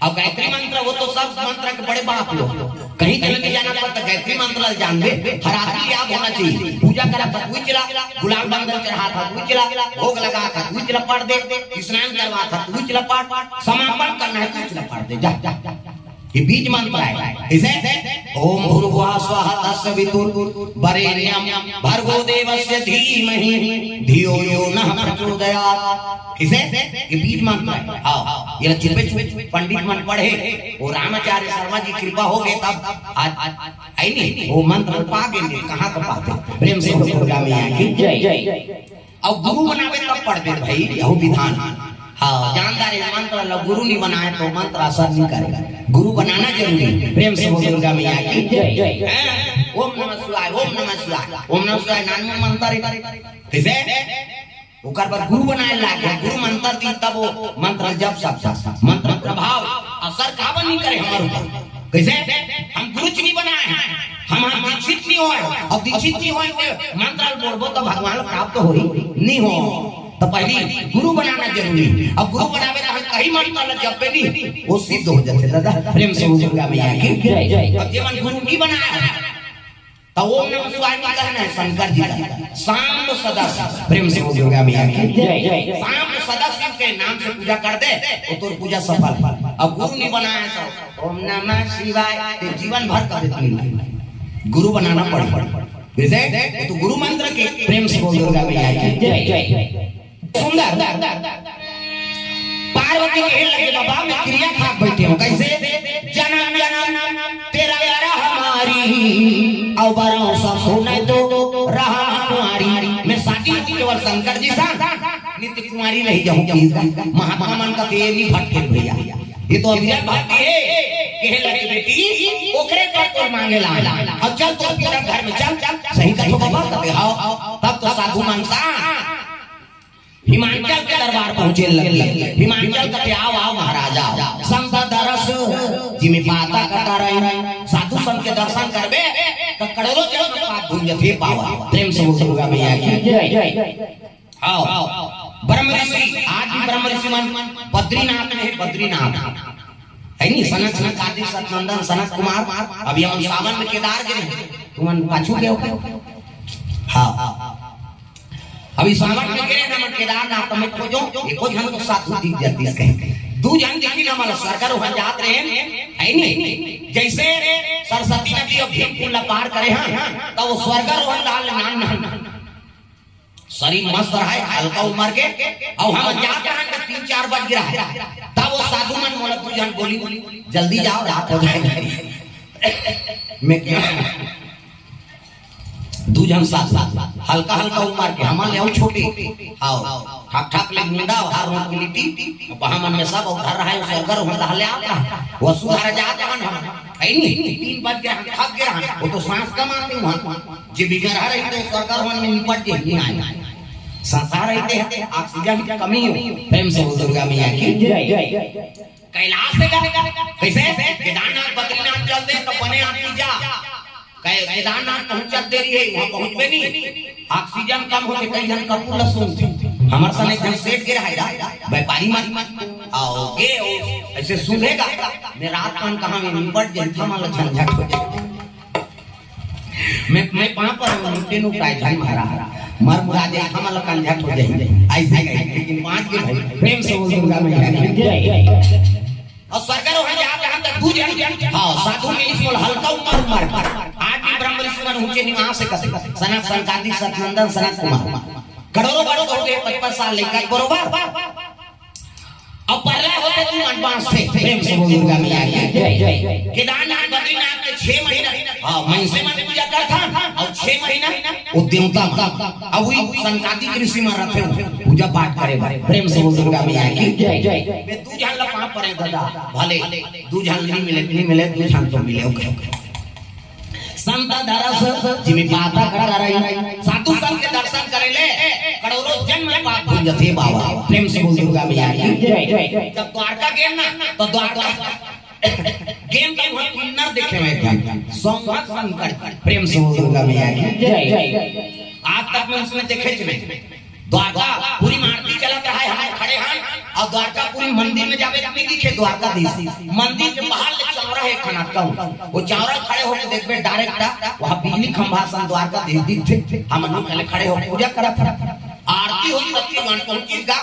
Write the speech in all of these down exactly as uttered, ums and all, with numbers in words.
अब गायत्री मंत्र, वो तो सब मंत्र के बड़े बाप लोग। कहीं चले नहीं जाना पड़ता, गायत्री मंत्र ला जान दे। हर आदमी याद होना चाहिए। पूजा करा था, उइच ला। गुलाल बंदन चढ़ा था, उइच ला। भोग लगा था, उइच ला पढ़ दे। स्नान करवा था, उइच ला पढ़। समापन करना है, उइच ला पढ़ दे। जा, जा। ये बीज मंत्र है। इसे ओम भूर्भुवः स्वः तस्य वितुर्वरेण्यं भर्गो देवस्य धीमहि धियो यो नः प्रचोदयात्। इसे ये बीज मंत्र है। हाँ, ये चिपे पंडित मन पढ़े, वो रामाचार्य शर्मा जी कृपा हो गए तब आज, आज आई नहीं, वो मंत्र पा गए नहीं, कहाँ तो पाते। प्रेम से बोल दुर्गा मैया की जय। अब गुरु बनावे तब पढ़बे भाई, यहू विधान। हाँ, जानदार है, मंत्र ला गुरु नहीं बनाए तो मंत्र असर नहीं करेगा। गुरु बनाना जरूरी है। प्रेम से बोल दुर्गा मैया की जय। हैं? ओम नमः शिवाय, ओम नमः शिवाय, ओम नमः शिवाय, नानमुन मंत्र है। कैसे? ओकर बर गुरु बनाए लागे, गुरु मंत्र दी तब वो मंत्र जप सकता। मंत्र प्रभाव असर काबर नहीं करे हमारे ऊपर? कैसे? हम गुरु जी नहीं बनाए हैं, हम, हम दीक्षित नहीं होए, अब दीक्षित नहीं होए तो मंत्र बोलबो तो भगवान प्राप्त हो ही नहीं हो। तो पहली गुरु बनाना जरूरी है। अब गुरु बनावे तो हम कहीं मंत्र ला जपे नहीं, वो सिद्ध हो जाते। दादा प्रेम से बोल दुर्गा मैया की जय। अब जे मन गुरु नहीं बनाए हैं, तो ओम नमः शिवाय नहीं कहना है, शंकर जी का। सांब सदा शिव, प्रेम से बोल दुर्गा मैया की जय। सांब सदा शिव के नाम से पूजा कर दे, वो तोर पूजा सफल। अब गुरु नहीं बनाया तो ओम नमः शिवाय, ते जीवन भर कर देते नहीं। गुरु बनाना पड़े। जैसे वो तो गुरु मंत्र के, प्रेम से बोल दुर्गा मैया की जय। सुंदर। पार्वती कहे लगे, "बाबा, मैं क्रिया खाक बैठे हूँ।" कैसे? "जन्म जन्म तेरा यारा हमारी, और बरसों से नहीं तो रहा हमारी।" मैं शादी हूँ केवल शंकर जी सा, नित्य कुमारी रही जाऊँ। महात्मा मन का तो ये नहीं भटके भैया, ये तो अविरल भक्ति है। कहे लगे, "बेटी, ओकरे पर तो मांगे ला, अब चल तो पिता घर में चल, चल।" सही कथो बाबा, कहे, "हाँ।" तब तो साधु मन सा हिमांचल के दरबार पहुंचे लगे। हिमांचल कथे, "आओ, आओ महाराज, आओ।" संत दरस जिमे पाता कटा रही। साधु संत के दर्शन करबे तो करोड़ों जन्म पाप धुल जथे पावा। प्रेम से बोल दुर्गा मैया की जय। आओ, ब्रह्म ऋषि, आज भी ब्रह्म ऋषि मन बद्रीनाथ में है, बद्रीनाथ। है नहीं, सनत, सनत कार्तिक, सतनंदन, सनत कुमार। अभी हम सावन में केदार गे रहेन, तुमन पाछू गए हो क्या? हाँ, अभी सावन में गे रहेन हमन केदारनाथ, तो मैं खोजों, एको झन तो साधु दिख जातिस कहीं। दू झन दिखिन हमन ला, स्वर्गारोहण जात रहेन, है नहीं? जैसे सरस्वती नदी अब भीमकुंड ला पार करे हन, तो वो स्वर्गारोहण डाल नान नान शरीर मस्त रहे, हल्का उमर के, अउ हम जात रहन त तीन चार बज गे रहे, तब वो साधु मन मोला दू झन बोलिन, "जल्दी जाओ, रात हो जाए।" मैं क्या, दू झन साधु, हल्का हल्का उमर के, हमन ले अउ छोटे, हाँ, ठाक ठाक ले मुंडा, हार रोक के लिट्टी, अब हमन में सब उधर रहे, स्वर्गारोहण ले आत रहा, वो सुधार जात रहन हम, है नहीं, तीन बज गे रहन, थक गे रहन, वो तो सांस कम आते वहाँ। जे बिगड़हा रहिथे, स्वर्गारोहण में निपट के नहीं आए। संसार रहिथे, ऑक्सीजन की कमी हो। प्रेम से बोल दुर्गा मैया की जय। कैलाश से का? कैसे? केदारनाथ, बद्रीनाथ चल दे, तो बने आदमी जा। कै-, केदारनाथ पहुंचत देरी है, वहाँ पहुंचबे नहीं। ऑक्सीजन कम होथे, कई झन कपूर ला सूंघथे। हमर सन एक झन सेठ गे रहा, व्यापारी मन, आओ गे, ओ, ऐसे सूंघेगा। मैं रात कन कहाँ में निपट जाए, हमन ला झंझट हो जाए। मैं, मैं पाँव पर मुट्ठी नु काय झन मारा। मर मुरा जाए, हमन ला कंझट हो जाए। ऐसे गए, लेकिन बाँच गे भाई। प्रेम से बोल दुर्गा मैया की जय। अउ स्वर्गारोहण जात रहन त दू झन, हाँ, साधु मिलिस मोला हल्का उमर उमर। आज भी ब्रह्म ऋषि मन ऊंचे निवास से कथे। सनत संकादिक सतनंदन सनत कुमार। करोड़ों बड़ो हो गए, पचपन साल लेकर बरोबर। अउ परला होथे तुमन बाँचथे। प्रेम से बोल दुर्गा मैया की जय। केदारनाथ, बद्रीनाथ के छह महीना, हाँ, मनसे मन पूजा करथन, अउ छह महीना वो देवता मन, अउ वही संकादिक ऋषि मन रथे, पूजा पाठ करे बर। प्रेम से बोल दुर्गा मैया की जय। मैं दू झन ला पाँव परे दादा, भले दू झन नहीं मिले, नहीं मिले, दू झन तो मिले, ओके। संत दरस जिमे पाता कटा रही, साधु संत के दर्शन करे ले करोड़ों जन्म पाप धुल जथे बाबा। प्रेम से बोल दुर्गा मैया की जय। जब द्वारका गेन ना, तो द्वारका गेन तो वहाँ किन्नर देखे हुए थे, सौम्य शंकर। प्रेम से बोल दुर्गा मैया की जय। आज तक मैं उसमें देखे थे नहीं। द्वारका पूरी मारती चलत रहा है, हमन खड़े हन, अउ द्वारकापुरी मंदिर में जाबे त नइ दिखे द्वारकाधीश। मंदिर के बाहर ले चौरा हे एक ठन, अतका ऊँच। वो चौरा खड़े होके देखबे direct, वहाँ बिजली खंभा सन द्वारकाधीश दिखथे। हमन पहले खड़े होके पूजा करत हन। आरती होई, बत्ती गान पहुँची गा,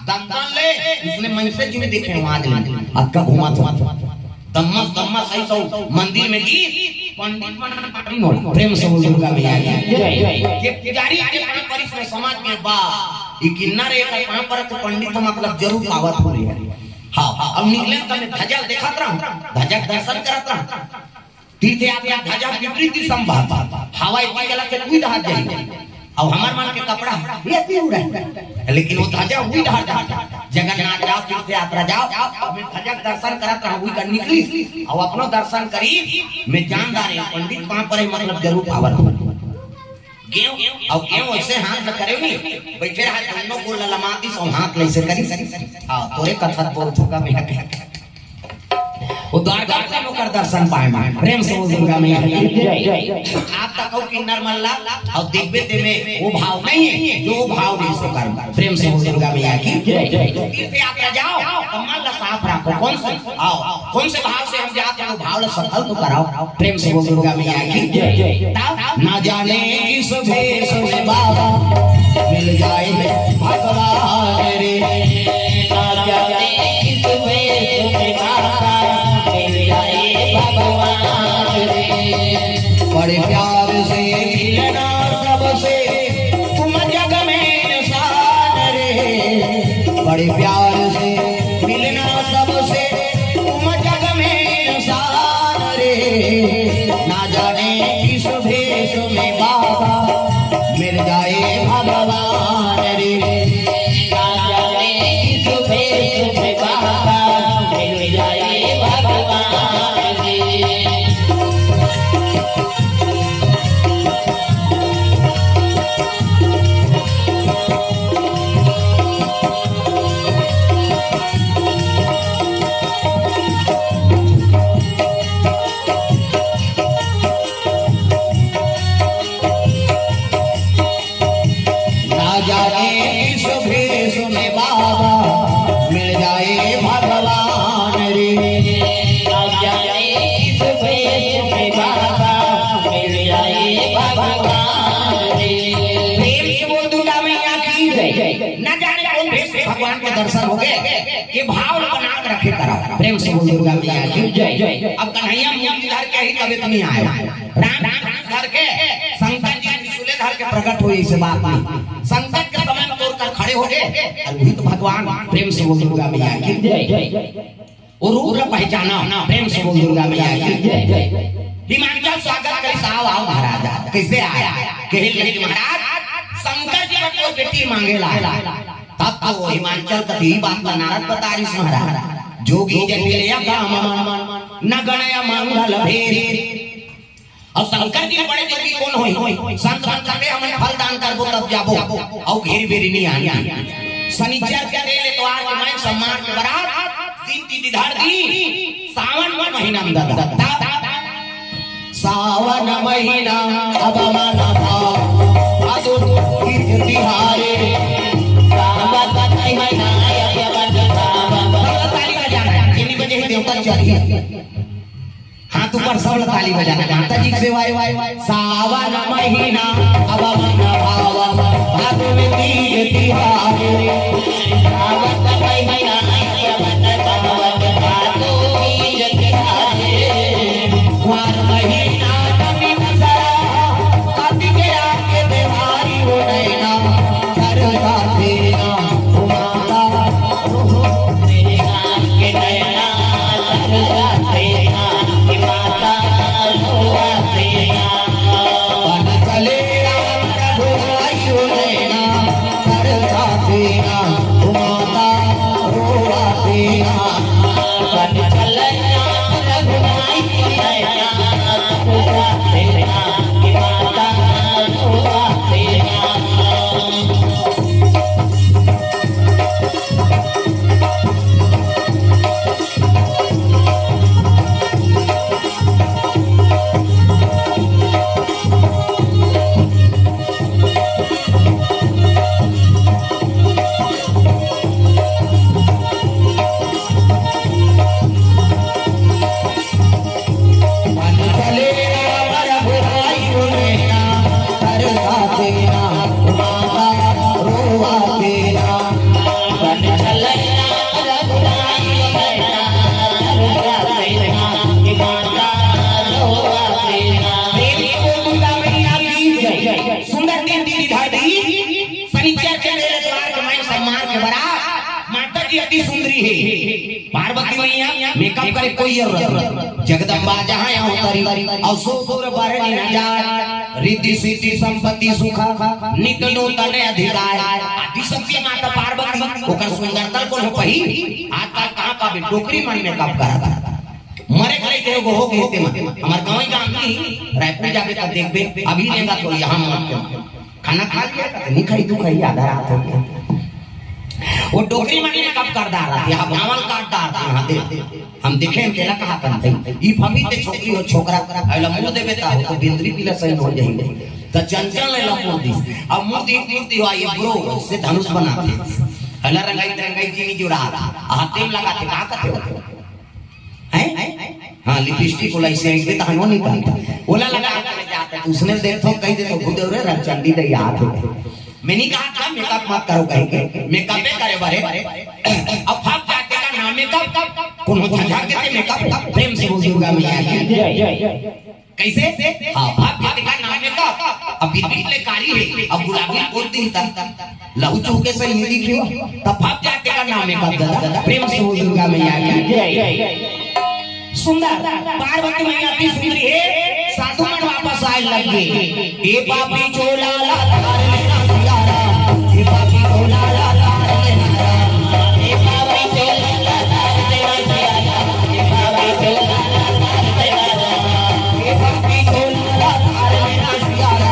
दंदन ले, उसने मन से जिन देखे वहाँ ले, अतका घुमा था। दम्मस, दम्मस, सही सौ मंदिर में गिस, पंडित मन पानी नोड़ा। प्रेम से बोल दुर्गा मैया की जय। ये पुजारी के पाँव परिस में समझ के बा, ई किन्नर एक पाँव पर तो पंडित मतलब जरूर पावत हो रही है। हाँ, अब निकले त मैं ध्वजा देखत रहूं, ध्वजा के दर्शन करत रहूं। तीर्थ यात्रा ध्वजा विपरीत दिशा में बहत, हवा इतनी चला के कोई दहात जाए। अब हमार मन के कपड़ा ये ती उड़े, लेकिन वो ध्वजा उड़ी दहात जात। जगन्नाथ जाओ, तीर्थ यात्रा जाओ, अब मैं ध्वजा के दर्शन करत रहूं, उड़ी कर निकली, अब अपनो दर्शन करी, मैं जानदार है, पंडित पाँव परे मतलब जरूर पावन हो। गेव, अब गेव ऐसे हाथ में करे नहीं, बैठे रहा, दोनों गोल ललमाती सो हाथ ले से करी। हाँ, तोरे कथा बोल चुका मैं। वो द्वारका में ओकर दर्शन पाए मा। प्रेम से बोल दुर्गा मैया की जय। आप तक हो किन्नर मल्ला, अब देखबे ते में वो भाव नहीं है, जो वो भाव नहीं सो कर। प्रेम से बोल दुर्गा मैया की जय। तीर्थ यात्रा जाओ, तो मन ला साफ रखो। कौन से? आओ, कौन से भाव से हम जाते हैं, वो भाव ला सफल तो कराओ। प्रेम से बोल दुर्गा मैया की जय। तब ना जाने किस भेष में बाबा मिल जाए भगवान रे। ना जाने किस भेष में बाबा मिल जाए भगवान रे। बड़े प्यार से मिलना सबसे तुम जग में इंसान रे। बड़े प्यार से मिलना सबसे तुम जग में इंसान रे। ना जाने किस भेष में बाबा मिल जाए भगवान रे। ना जाने किस भेष में बाबा मिल जाए भगवान रे। ना जाने किस भेष में बाबा मिल जाए भगवान रे। ना जाने किस भेष में बाबा मिल जाए भगवान रे। प्रेम से बोल दुर्गा मैया की जय। ना जाने कौन भेष में भगवान के दर्शन हो गए, ये भाव बना के रखे करा। प्रेम से बोल दुर्गा मैया की जय। अब कन्हैया मूर्ति धर के ही कभी नहीं आया, राम धर के, शंकर जी त्रिशूले धर के प्रकट हुए, इसे बात नहीं। संकट के समय में तोड़ कर खड़े हो गए, और वही तो भगवान। प्रेम से बोल दुर्गा मैया की जय। वो रूप ला पहचाना, प्रेम से बोल दुर्गा मैया की जय। हिमांचल स्वागत करी, आओ, आओ महाराजा। कैसे आया? कहे लगे महाराज, शंकर जी का कोई बेटी मांगे ला। तब तो वो हिमांचल कथी बात ला नारद बता रही महाराज, जोगी जटिल या काम मन, न गणय मंगल भेद। अउ शंकर जी बड़े जोगी कोन होही? संत मन कहते हमन फल दान करबो तब जाबो, अउ घेर बेरी नहीं आनी। शनिचर के दिन, एतवार के मैं सम्मान के बरात, दिन की दिधार दी, सावन महीना में दादा। सावन महीना अब मन भाव, भादो तीज तिहारे। सावन महीना अब मन भाव। ताली बजाना, जिनी बजे ही देवता चढ़ी। हाथ ऊपर, सब ताली बजाना, माता जी के सेवा। सावन महीना अब मन भावन, भादो में तीज तिहार। सावन महीना अब मन भावन, भादो में तीज तिहार। कुंवार महीना नमी दसरा, कार्तिक आके देवारी हो नैना, घर साथे ना घुमाता। आती मैया, मेकअप करे कोई जरूरत नहीं। जगदम्बा जहाँ यहाँ उतरी, और सो सुर बरनी न जाय, रिद्धि सिद्धि संपत्ति सुख, नित नूतन अधिकार। आदि शक्ति माता पार्वती, ओकर सुंदरता को हो पही। आजकल कहाँ पाबे, डोकरी मन मेकअप करत हे। मरे के लइके एगो हो गे तेमा। हमर गाँव ही गाँव नहीं, रायपुर जाबे त देखबे, अभी लेगा तो यहाँ मत के। खाना खा लिया? नहीं खाई, तू खाई, आधा रात हो गया। वो डोकरी मन मेकअप कर डारत हे, यहाँ बावल काट डारत हे, यहाँ दे। हम देखे, हम तेला कहा करते हैं। ई फबीते छोकरी हो, छोकरा, अइला मुँह देबे ता हो, तो बिंदरी पीला सही हो जाएंगे। तो चंचल ने ला मुँह दी। अब मुँह दी, मुँह दी हो, ये ब्रो, से धनुष बनाते। अइला रंगाई, रंगाई जी नहीं जुड़ा। हाथे में लगाते, का करते हो? हैं? हाँ, लिपस्टिक वाला इसे एक बेटा हनो नहीं करता। ओला लगा के ले जाता है। उसने देखो, कही दे तो खुद रे रंगचंडी दे याद हो। मैं नहीं कहा था मेकअप मत करो कहीं के, मेकअप ही करे बारे। अब भाग जाते का नाम मेकअप, कौन हो झंझट देते मेकअप, प्रेम से बोल दुर्गा मैया की। कैसे? हाँ, भाग जाते का नाम मेकअप, अब बिल्कुल ले कारी है, अब गुलाबी बोल दी था। लहू चूके से हिंदी क्यों? तब भाप जाते का नाम मेकअप दादा, प्रेम से बोल दुर्गा मैया की जय। सुंदर पार्वती मैया की सुंदरी है, साधु मन वापस आए लग गए। ए पापी चोला ला तार लेना सियारा, ए पापी चोला ला तार लेना राम, ए पापी चोला ला तार लेना सियारा, ए पापी चोला ला तार लेना राम, ए पापी चोला ला तार लेना सियारा।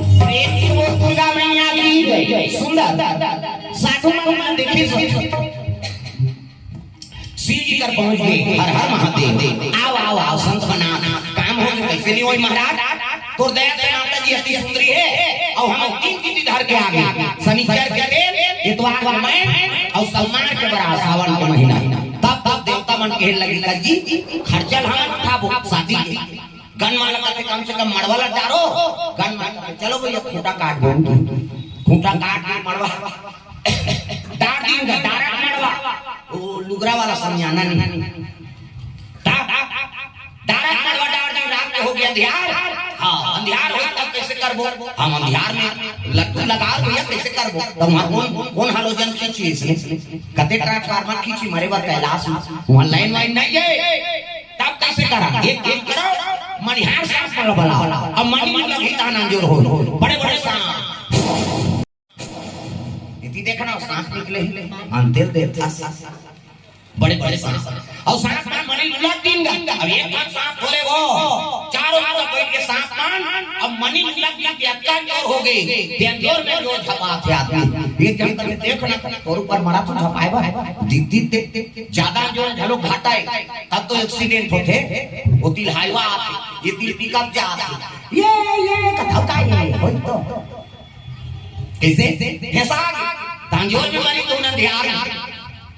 प्रेम से बोल दुर्गा मैया की जय। सुंदर। साधु मन मन देखी सो। शिव जी कर पहुंच गए। हर हर महादेव। आओ, आओ, आओ, संत बना। काम हो गए, कैसे नहीं होई महाराज? तोर दया से माता जी अति सुंदरी है। और हम तीन तिथि धर के आ गए। शनिचर के दिन, इतवार के मैं, और सोमवार के बरात, सावन के महीना। तब, तब देवता मन कहे लगे, "जी, खर्चा हम उठाबो शादी के।" गन मन लगा के कम से कम मड़वा ला डारो। गन मन लगा के, "चलो भैया, खूंटा काट दो।" खूंटा काट के मड़वा डार दिन का, डारा मड़वा, वो लुगरा वाला समियाना नहीं। दा-, डारा मड़वा डार दिन, रात में हो गया अंधियार। हाँ, अंधियार हो तब कैसे करबो? हम अंधियार में लट्टू लगा भैया, कैसे करबो? तब वहाँ कौन, कौन halogen खींची इसने? कते transformer खींची मरे बर कैलाश में? वहाँ line वाइन नहीं है। तब कैसे करा? एक काम करो, मनिहार सांप मन ला बुलाओ। अब मनी मन लगी तान अंजोर हो। बड़े बड़े सांप। इति देखना, सांप निकले ही। अंतेल देवता। बड़े बड़े सांप। और सांप मन मनी लुला तीन गा। अब एक बार सांप खोले वो। चारों तरफ बैठ के सांप मन। अब मनी लुला तीन के अक्का अंजोर हो गए। ते अंजोर में जो झपा थे आदमी। एक जन करके देखना, तोर ऊपर मरा तू झपाए बा। दीदी ते ज्यादा जो घलो घाटा है, तब तो accident होथे। वो तिल हाईवा आथे, ये तिल pickup जाथे। ये, ये कथा का ये, होई तो। कैसे? फंसा के। तांजोर में मरी तो ना ध्यान।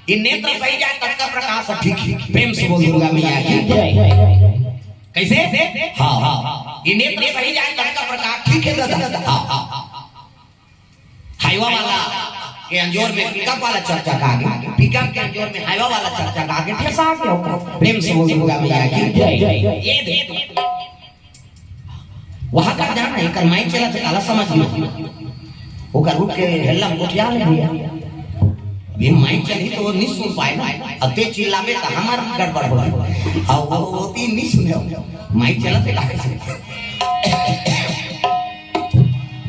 ये नेत्र सही जाए, तब का प्रकाश ठीक है। प्रेम से बोल दुर्गा मैया की। कैसे? हाँ, हाँ। ये नेत्र सही जाए, तब का प्रकाश ठीक है दादा। हाँ, हाँ। हाईवा वाला के अंजोर में pickup वाला चकचका गे, pickup के अंजोर में हाईवा वाला चकचका गे, फंसा के ओकर। प्रेम से बोल दुर्गा मैया की जय। ये दे। वहाँ का जाना, एकर माइक चला तो काला समझ लियो। ओकर उठ के हेलम गोठिया ले भैया। अभी माइक चली तो वो नहीं सुन पाए ना। अब ते चिल्लाबे तो हमार गड़बड़ हो जाए। और वो होती नहीं सुने। माइक चला तो काहे से?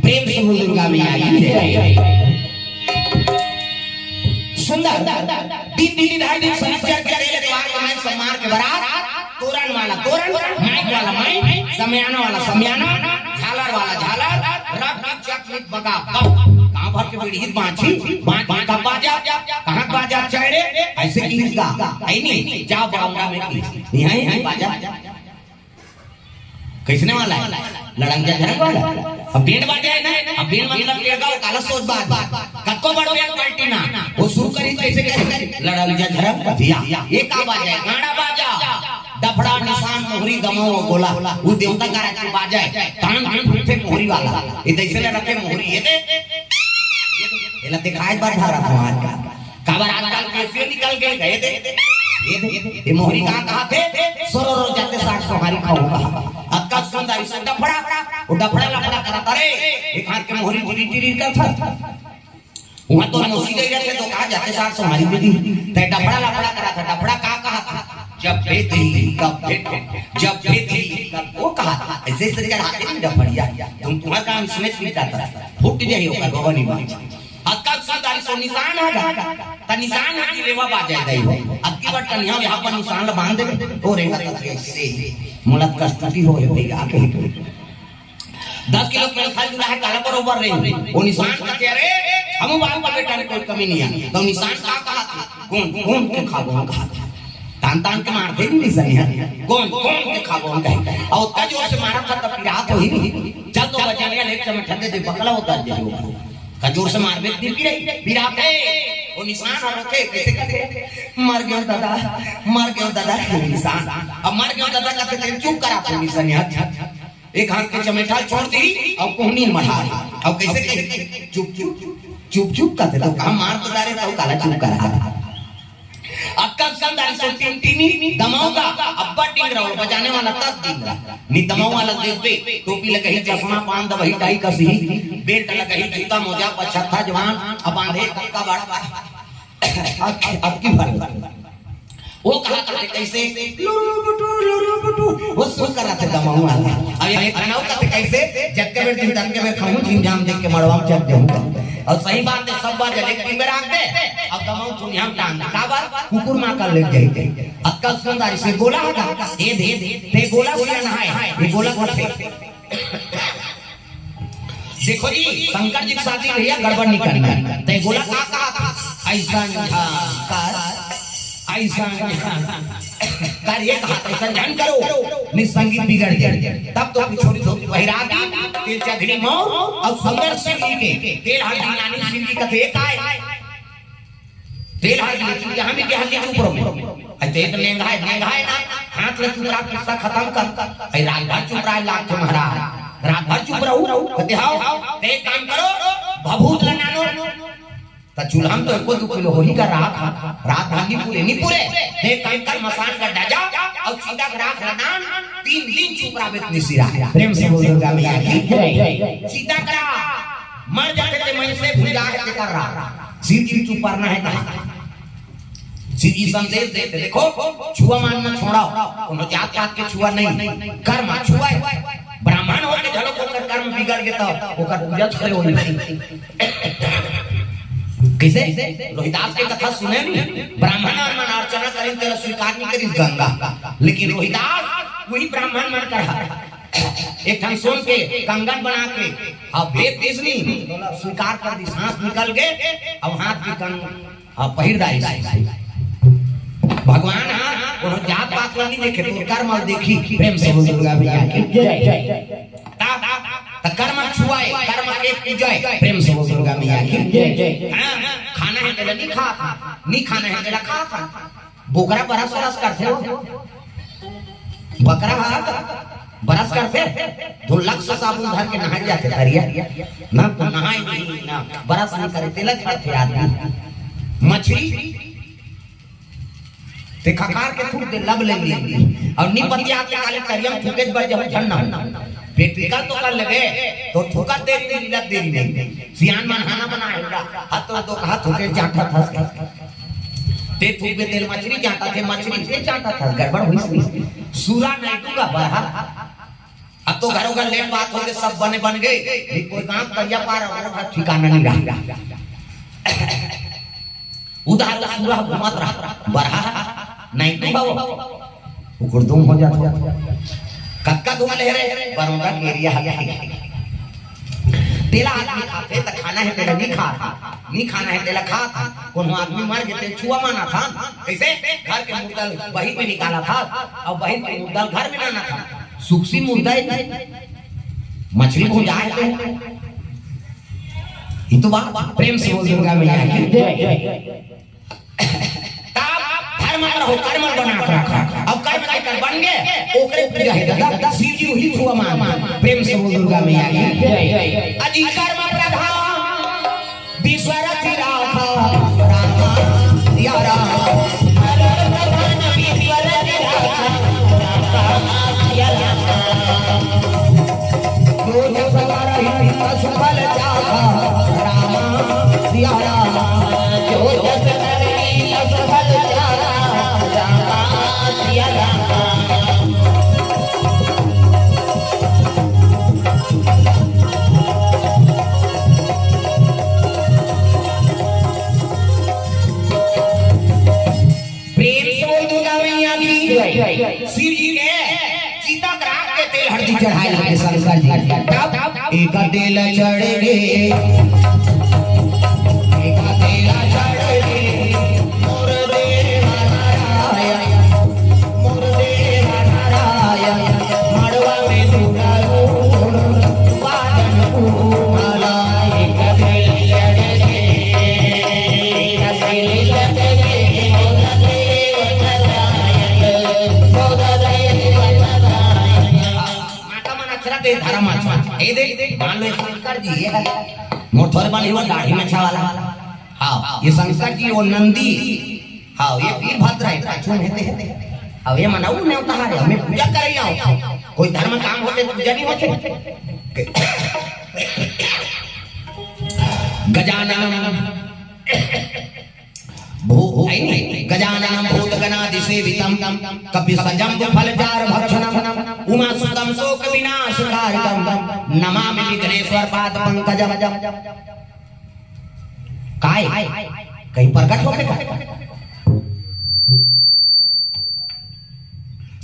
प्रेम से बोल दुर्गा मैया की जय। सुंदर। दिन दिन ढाई दिन शनिचर के तेरे द्वार का मैं सम्मान के बरात, तोरण वाला तोरण, माइक वाला माइक, समियाना वाला समियाना, झालर वाला झालर, रब की चक बगा, बगा। गाँव भर के बिड़ही बाँची, बाँची का बाजा, कहाँ बाजा चाहे रे? ऐसे किहिस गा, है नहीं, जा बरौंदा में किहिस। यहाँ ही बाजा। कइसने वाला हे? लड़ंग झरंग वाला। अब बेंड बाजा हे ना, अब बेंड मतलब के गा, काला सोच बाज। कतको बड़ बेंड पार्टी ना, वो शुरू करी कइसे करी? लड़ंग झरंग बधिया। ये का बाजा हे? गाड़ा बाजा। डफड़ा, निसान, मोहरी, दमऊ अउ गोला, वो देवता का रखे बाजा हे। तान के फूटथे मोहरी वाला। ये तइसे ले रखे मोहरी, ये दे। एला दिखाए बर धरत हँव आज का। काबर आजकल केसियो निकल गे, गए दे। ये दे, ये मोहरी का कहाथे? सोरो रो जाते साग सोहारी खाहूँ कहा। अतका सुंदर इसे डफड़ा, वो डफड़ा लफड़ा करत हे रे। एक हाथ के मोहरी टिरी टिरी करत हे। उहाँ तो मौसी गई रहिथे तो कहा जाते साग सोहारी दे दी। तैं डफड़ा लफड़ा करत हे, डफड़ा का कहाथे? जब भेदी, तब भेद, जब भेदी, तब वो कहाथे। ऐसे ऐसे चढ़ाथे नहीं डफड़िया। तुम तुम्हारा काम इसमें भी जाता। फूट जाही ओकर बबनी बाँच। अतका सुंदर सो निसान हे गा। त निसान हे कि रेवा बाजा दई हो। अतकी बार टनिया यहाँ पर निसान ल बाँध देबे। ओ रेवा त ऐसे मोला कस्तूरी होय हे भैया कही तो। दस किलो के खा जुड़ा हे, काला बरोबर रे। वो निसान कथे रे, हम बाल पर बेटा रे कोई कमी नहीं हे। त निसान का कहाथे? कोन, कोन के खाबो हम कहाथे। तान तान के मारथे भी निसनिया। कोन, कोन के खाबो हम कहे। अउ ओतका जोर से मारत हे त पिरात होही। चल तो बजानिया ले चमेठा दे दे, बकला उतर जाही। का जोर से मारबे त नहीं पिराही, पिराथे। वो निसान ह रोथे, कइसे कथे? मर गेंव दादा, मर गेंव दादा, निसान। अब मर गेंव दादा कथे तेन चुप कराथे निसनिया। एक हाथ के चमेठा छोड़ दी अउ कोहनी मढ़ा दी। अउ कइसे कही? चुप चुप, चुप चुप कथे तो कहा मार तो डारे तो काला चुप करा। अतका सुंदर सो टिनटिनी दमऊ गा, अब्बड़ डिंगरा, बजाने वाला तब डिंगरा। नि दमऊ वाला देखबे, टोपी लगही, चश्मा, पान दबही, टाई कसही, बेल्ट लगही, जूता मोजा, पछत्था जवान, अब बाँधे कक्का बड़ बड़। अब, अब की भर। वो कहा कहाथे कइसे? लुरु बुटु, लुरु बुटु। वो सुर कराथे दमऊ वाला। अब ये खाना कहाथे कइसे? जग के बेर दिन तन के बेर खाऊँ, झिमझाम देख के मड़वा में चढ़ जाऊँ। अउ सही बात हे, सब बात एक दिन में राख दे। अउ दमऊ थुनिया में टांग दे। काबर? कुकुर माँ का ले जाही। अतका सुंदर इसे गोला हे गा। ये दे, दे, दे गोला गोला नहाए, ये गोला गोला दे। देखो जी, शंकर जी के शादी भैया गड़बड़ नहीं करना हे। तैं गोला का कहाथे? अइसन झन कर, अइसन झन कर, ये कहा अइसन झन करो, नि संगीत बिगड़ जाए। तब तो कुछ छोड़ी दो, बहिरागी, तेल चघरी मौर अउ सुंदर सिंह जी के, तेल हल्दी नानी सिंह जी कथे काय? तेल हल्दी चुप, यहाँ भी के हल्दी चुप रहो। अरे तें तो नेंगाय, नेंगाय ना, हाथ ले चुप रहा, गुस्सा खतम कर। अरे रात भर चुप रहा, लाग के महाराज। रात भर चुप रहू, कहते, "हाव, तें एक काम करो, भभूत ल नानो।" त चूल्हा में तो एको दू किलो होही का राख, रात भर नहीं पूरे, नहीं पूरे। तें एक काम कर, मसान गड्ढा जा, अउ चिता के राख ल नान, तीन दिन चुप रहा, बेत निसिरा। प्रेम से बोल दुर्गा मैया की जय। चिता के राख, मर जाथे ते मइनसे भुजा हे तेकर राख। शिव जी चुप करना हे कहा। शिव जी संदेश देथे, देखो, छुआ मान न छोड़ो, कोनो जात पात के छुआ नहीं, कर्म छुआ हे। ब्राह्मण होके घलो ओकर कर्म बिगड़ गे त ओकर पूजा थोड़े होही। कइसे? रोहिदास के कथा सुने नहीं, ब्राह्मण मन अर्चना करिन तेला स्वीकार नहीं करिस गंगा, लेकिन रोहिदास वही ब्राह्मण मन कर एक ठन सोन के कंगन बना के, हाँ, भेद दिस नहीं, स्वीकार कर दिस, हाथ निकल गे, अब हाथ के कंगन हाँ, पहिर डारिस। भगवान हा कोनो जात पात ला नहीं देखे, तोर कर्म ला देखही। प्रेम से बोल दुर्गा मैया की जय। ता, ता कर्म छुआए, कर्म के पूजाए। प्रेम से बोल दुर्गा मैया की जय। हाँ, खाना हे तेला नहीं खात, नहीं खाना हे तेला खात। बोकरा बरस बरस करथे वो। बकरा हा बरस करथे, धुल्लक से साबुन धर के नहाए जाथे तरिया। ना तो नहाए नहीं, ना बरस नहीं करे, तेला करथे आदमी। मछरी ते खकार के थूक दे, लब ले ले। अउ नी पतिया के काले तरिया में थूके बर जब झन ना हो। पेट निकाल तो कर लगे, तो थूका देरी नहीं, लब देरी नहीं। सियान मन हाना बना है, हाथ तो दो कहा थूके चाटा था। ते थूक दे तेल मछरी चाटा थे, मछरी से चाटा था, गड़बड़ हुई सी। सूरा नहीं दूंगा बरहा। अब तो घरों घर लेट बात हो गए, सब बने बन गए। ये कोई काम करिया पार और घर ठिकाना नहीं रहा। उधार सूरा घूमत रहा, बरहा नहीं दूंगा वो। उकुड़ दुम हो जाता। कक्का धुआं ले रे, बरौंदा के एरिया हल्ला है। तेला आदमी खाथे त खाना हे तेला नी खात, नी खाना हे तेला खात। कोनो आदमी मर गे तेला छुआ मानत हन। कइसे? घर के मुर्दा ल बहिर में निकालत हन, अउ बहिर के मुर्दा ल घर में लानत हन। सूखी मुर्दा ए, मछली भुंजाए हे तेला। ये तो बात। प्रेम से बोल दुर्गा मैया की जय। तब धर्म अगर हो, कर्म बना के रखा। अब कर्म के कर बन गए, ओकरे पूजा है दादा, शिव जी ही छुआ मान। प्रेम से बोल दुर्गा मैया की जय। अजी कर्म प्रधान विश्व रचि राखा, रामा या राम। कर्म प्रधान विश्व रचि राखा, रामा या राम। जो जस करहि तस फल चाखा, रामा सिया राम। जो जस करहि तस फल चाखा, रामा सिया राम। प्रेम से बोल दुर्गा मैया की जय। शिव जी के चिता के राख के तेल हरदी चढ़ाए लगे शंकर जी। तब एक तेल चढ़ गे, एक तेल चढ़ गे, मोर देवा नारायण, मोर देवा नारायण, मड़वा में दुर्गा रूप, बादन उमला। एक तेल चढ़ गे, एक तेल चढ़ गे, मोर देवा नारायण। माता मन अक्षरा दे धर्म अच्छा। ए दे, मान लो शंकर जी, ये है। मोर थोरे बन हुआ दाढ़ी में छावाला। हाँ, ये शंकर जी, वो नंदी। हाँ, ये वीरभद्र है, पाछू में दे। हाँ, ये मनाऊ ने उतार है, हमें पूजा करे आओ। कोई धर्म काम होते, पूजा नहीं होते। गजानन भू-, नहीं, गजाननं भूतगणादिसेवितं कपितजम्बूफलचारुभक्षणं उमासुतं शोकविनाशकारकं नमामि विघ्नेश्वर पादपंकजं। काय? कहीं प्रकट होके काय?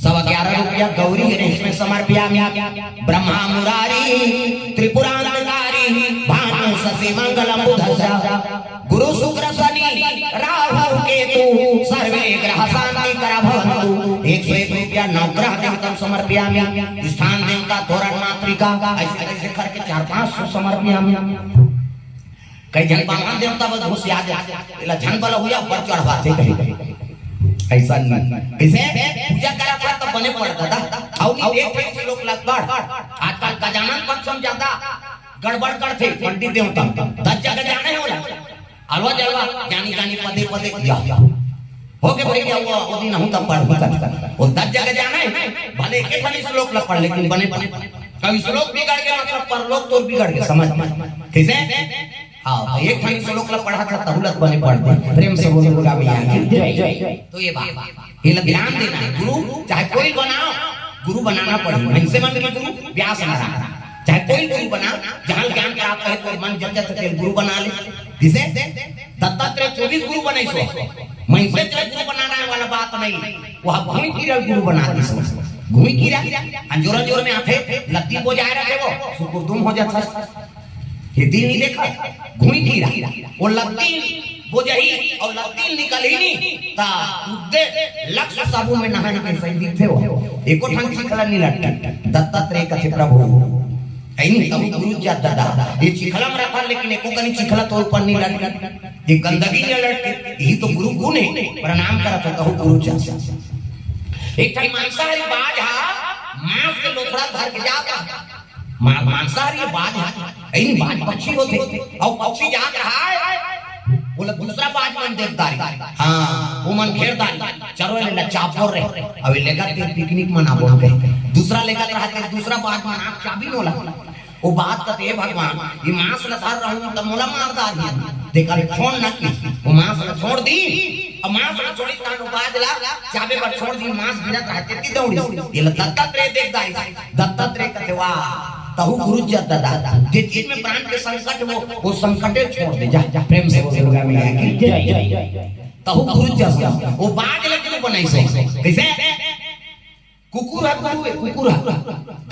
सवा ग्यारह रुपया गौरी गणेश में समर्पयामि। ब्रह्मा मुरारी त्रिपुरांतकारी भानु शशि मंगलम बुधस्य। गुरु शुक्र शनि राहु केतु सर्वे ग्रह शांति करा भवंतु। एक सौ एक रुपया नवग्रह देवतम समर्पयामि। स्थान देवता तोरण मातृका ऐसे ऐसे करके चार पांच सौ समर्पयामि। कई झन बामन देवता बस घुसिया दे, एला झन बला हुआ ऊपर चढ़वाथे कहीं। ऐसा नहीं। कइसे? पूजा करा था तब बने पड़ दादा। अउ नहीं एक ठन श्लोक लग पड़। आजकल गजानन पंचम ज्यादा गड़बड़ करथे पंडित देवता। दस जगह जाना है बोला। अलवा जलवा, जानी जानी पदे पदे किया। हो के भाई क्या हुआ? वो दिन हूं तब पढ़ भी कर। वो दस जगह जाना है, भले एक ठन श्लोक लग पड़, लेकिन बने पड़। कभी श्लोक बिगड़ गया, मतलब परलोक तो बिगड़ गया, समझ में? कइसे? हाँ, तो एक ठन श्लोक ला पढ़ा था, तहुलत बने पढ़ दे। प्रेम से बोल दुर्गा मैया की जय। तो ये बात, ये ला ध्यान देना है। गुरु चाहे कोई बनाओ, गुरु बनाना पड़ही। मनसे मन के गुरु व्यास महाराज, चाहे कोई गुरु बना, जहाँ ज्ञान प्राप्त है, तो मन जब जब सके गुरु बना ले। जिसे दत्तात्रेय चौबीस गुरु बने सो, मनसे चाहे गुरु बनाना वाला बात नहीं, वह भूमि की गुरु बना दे सो। भूमि की अंजोर अंजोर में आथे, लत्ती बोजाए रखे वो, सुकुरदुम हो जाता। ये दिन नहीं देखा, घुई फिरा, वो लत्ती बोजही अउ लत्ती निकलही नी, ता उद्दे लक्ष्य साबुन में नहाए के सही दिखथे हो। एको ठन चिखला नहीं लटके। दत्तात्रेय कथे प्रभु, ऐनी तब गुरु जा दादा, ये चिखला में रखा, लेकिन एको कनी चिखला तो ऊपर नहीं लटके, ये गंदगी नहीं लटके, यही तो गुरु गुण है। प्रणाम करत हो, कहू गुरु जा। एक ठन मांसाहारी बाज हा, मांस के लोथड़ा धर के जाता। मा-, मांसाहारी बाज हा, ऐनी बाज पक्षी होथे, अउ पक्षी जात रहा है, बोला दूसरा बाज मन देख डारी। हाँ, वो मन घेर डारी, चलो ले ला, चाप बोल रहे, अभी लेकर तेरे पिकनिक मनाबो के। दूसरा लेकर रहा तेरे, दूसरा बाज मन आप चाबी बोला। वो बाज कथे, "हे भगवान, ये मांस ला धर रहूं, त मोला मार डारही।" देखा ले, छोड़ ना की, वो मांस ला छोड़ दी, अब मांस ला छोड़ी, तान वो बाज ला चाबे बर छोड़ दी, मांस गिरत रहा, तेती दौड़ी। ये ला दत्तात्रेय देख डारी। दत्तात्रेय कथे, "वाह, तहु गुरु जा दादा, जे चीज में प्राण के संकट हो, वो संकटे छोड़ दे, जा।" प्रेम से बोल दुर्गा मैया की जय। तहु गुरु जा, वो बाज ला गुरु बनाई सो। कइसे? कुकुर हा गुरु हे, कुकुर हा।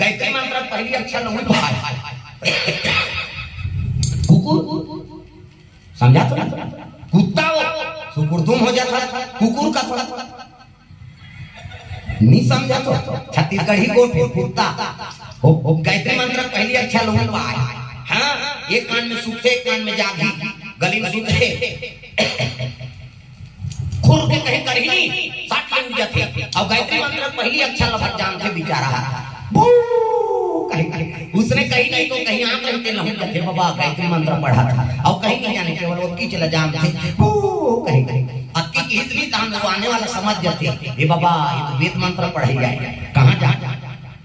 गायत्री मंत्र पहली अक्षर ल उही पाए। कुकुर, समझा तो? कुत्ता हो, सुकुर तुम हो जाता, कुकुर का थोड़ा। नहीं समझा तो? छत्तीसगढ़ी कोट है, कुत्ता। हो, हो, गायत्री मंत्र पहली अच्छा लोगों का है। हाँ, एक कान में सूते, एक कान में जागी, गली में सूते। खुर के कहीं करही नहीं, सट ले उठ जाथे। अउ गायत्री मंत्र पहली अच्छा लफर जानथे बेचारा। बू कहीं, कहीं। उसने कही नहीं तो कहीं आंख रहिते लहुट जाथे, बाबा गायत्री मंत्र पढ़ा था। अउ कहीं नहीं जाने, केवल ओतकी चला जानथे। बू कहीं, कहीं। अक्की की हित नहीं, तहां वो आने वाला समझ जाथे, "ए बाबा, ये तो वेद मंत्र पढ़े जाए।" कहाँ जा?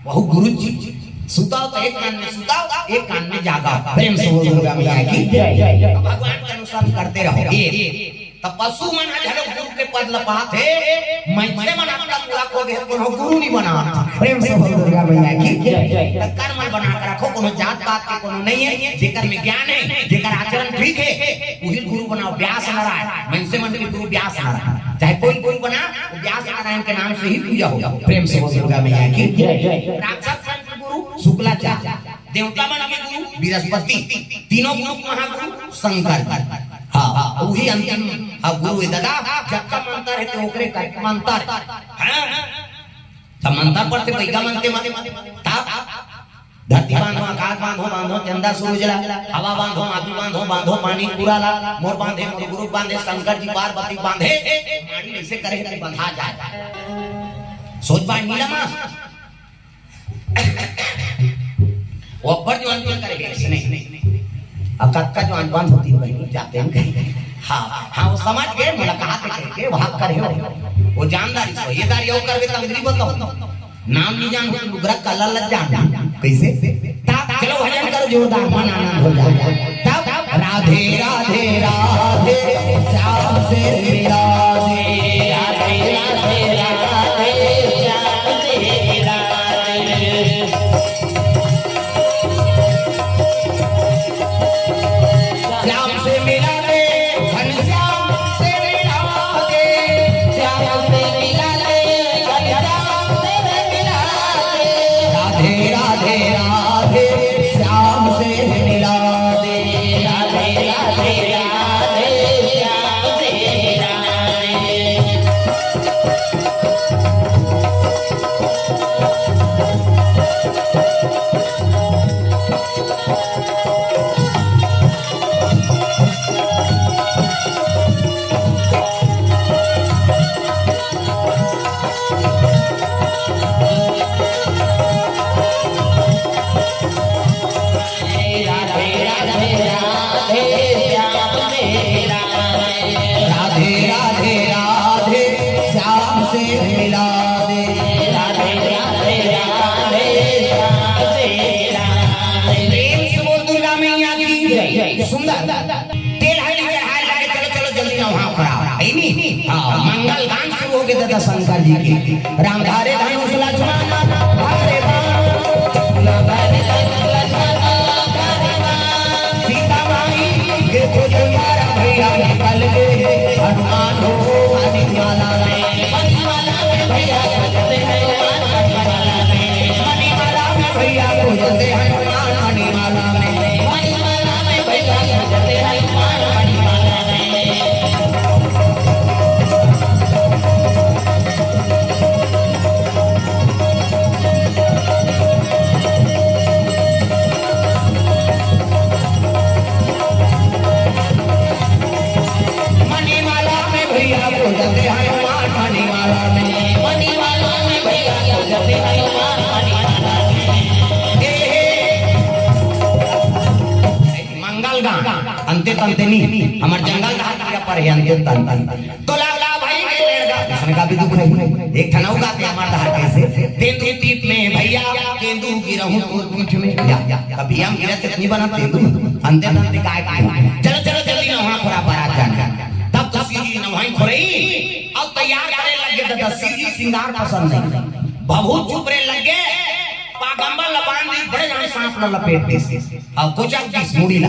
वहू गुरु जी। सुताओ तो एक कान में सुताओ, एक कान में जागाओ। प्रेम से बोल दुर्गा मैया की जय। तो भगवान के अनुसरण करते रहो। ये तो पशु मन ह घलो गुरु के पद ल पाथे, मनसे मन अतका मूर्ख हो गे, कोनो गुरु नहीं बना। प्रेम से बोल दुर्गा मैया की जय। तो कर्म ल बना के रखो, कोनो जात पात के कोनो नहीं है, जेकर में ज्ञान है, जेकर आचरण ठीक है, उही गुरु बनाओ। व्यास नारायण, मनसे मन के गुरु व्यास नारायण, चाहे कोई गुरु बना, वो व्यास नारायण के नाम से ही पूजा हो। प्रेम से बोल दुर्गा मैया की जय। राक्षस मन के गुरु शुक्लाचार्य, देवता मन के गुरु बृहस्पति, तीनों गुरु महागुरु शंकर जी। हाँ, वही अंतिम, हाँ, गुरु है दादा। जतका मंत्र है, तो ओकरे कर मंत्र। हाँ, सब मंत्र पढ़थे, पैसा मांगते मन। तब धरती बांधो, आकाश बांधो, बांधो चंदा सूरज ला, हवा बांधो, माटी बांधो, बांधो पानी पूरा ला, मोर बांधे, मोर गुरु बांधे, शंकर जी पार्वती बांधे, माटी ऐसे करे कि बंधा जाए। सोच बा नीला मास। वो अब्बड़ जो अंतिम करे इसने। अब कतका जो अनबन होती है, वही जाते हैं कहीं। हाँ, हाँ, वो समझ गए, मुलाकात करके, वहाँ करे हो। वो जानदारी सो, ये दारी और करबे, तंगरी बताओ। नाम नहीं जान, लुगरा कला लग जान। कैसे? तब चलो भजन करो जोरदार, मन आनंद हो जाए। तब राधे राधे राधे, श्याम से मिला दे। राधे राधे राधे, श्याम से मिला दे। श्याम से मिला दे, घनश्याम से मिला दे, श्याम से मिला दे, घनश्याम से मिला दे। राधे राधे राधे, श्याम से मिला दे। राधे राधे राधे, श्याम से मिला दे। राधे राधे राधे, श्याम से मिला दे। राधे राधे राधे, श्याम से मिला दे। प्रेम से बोल दुर्गा मैया की जय। सुंदर। तेल हल्दी चढ़ाए लागे, चलो, चलो, जल्दी नहा कराओ। है नी? हाँ, मंगल गान शुरू हो गए दादा शंकर जी के। राम धारे धनुष लक्ष्मण धारे बाण। सीता माई के खोज मारा भैया निकल गए। हनुमान हो मणिमाला में, मणिमाला में भैया खोजते हनुमान मणिमाला में, मणिमाला में भैया खोजते हनुमान मणिमाला में, मणिमाला में भैया खोजते हनुमान मणिमाला में। मणिमाला में भैया खोजते हनुमान मणिमाला में। मणिमाला में भैया खोजते हनुमान मणिमाला में। ए हे। मंगल गान, अंते तंते नी, हमर जंगल डहर कीरा पर हे अंते तंते। तो लाला भाई के लड़का, इसने का भी दुख है। एक ठन अउ गाते हमर डहर कैसे, तेंदू टीप में भैया, तेंदू गिरहूं तोर पीठ में। या, या, तब भैया हम गिरा चटनी बना तेंदू, अंते तंते गाय का। चलो, चलो, जल्दी नहा खोरा बारात जाना। तब तो सीधी नहाई खोरई, अब तैयार करे लग गए दादा, सीधी सिंगार पसंद नहीं। बहुत चुप रे लग गए, पागंबर लबान दी, बड़े जाने सांप ल लपेट दे। अब कोचक दिस मुड़ी ला।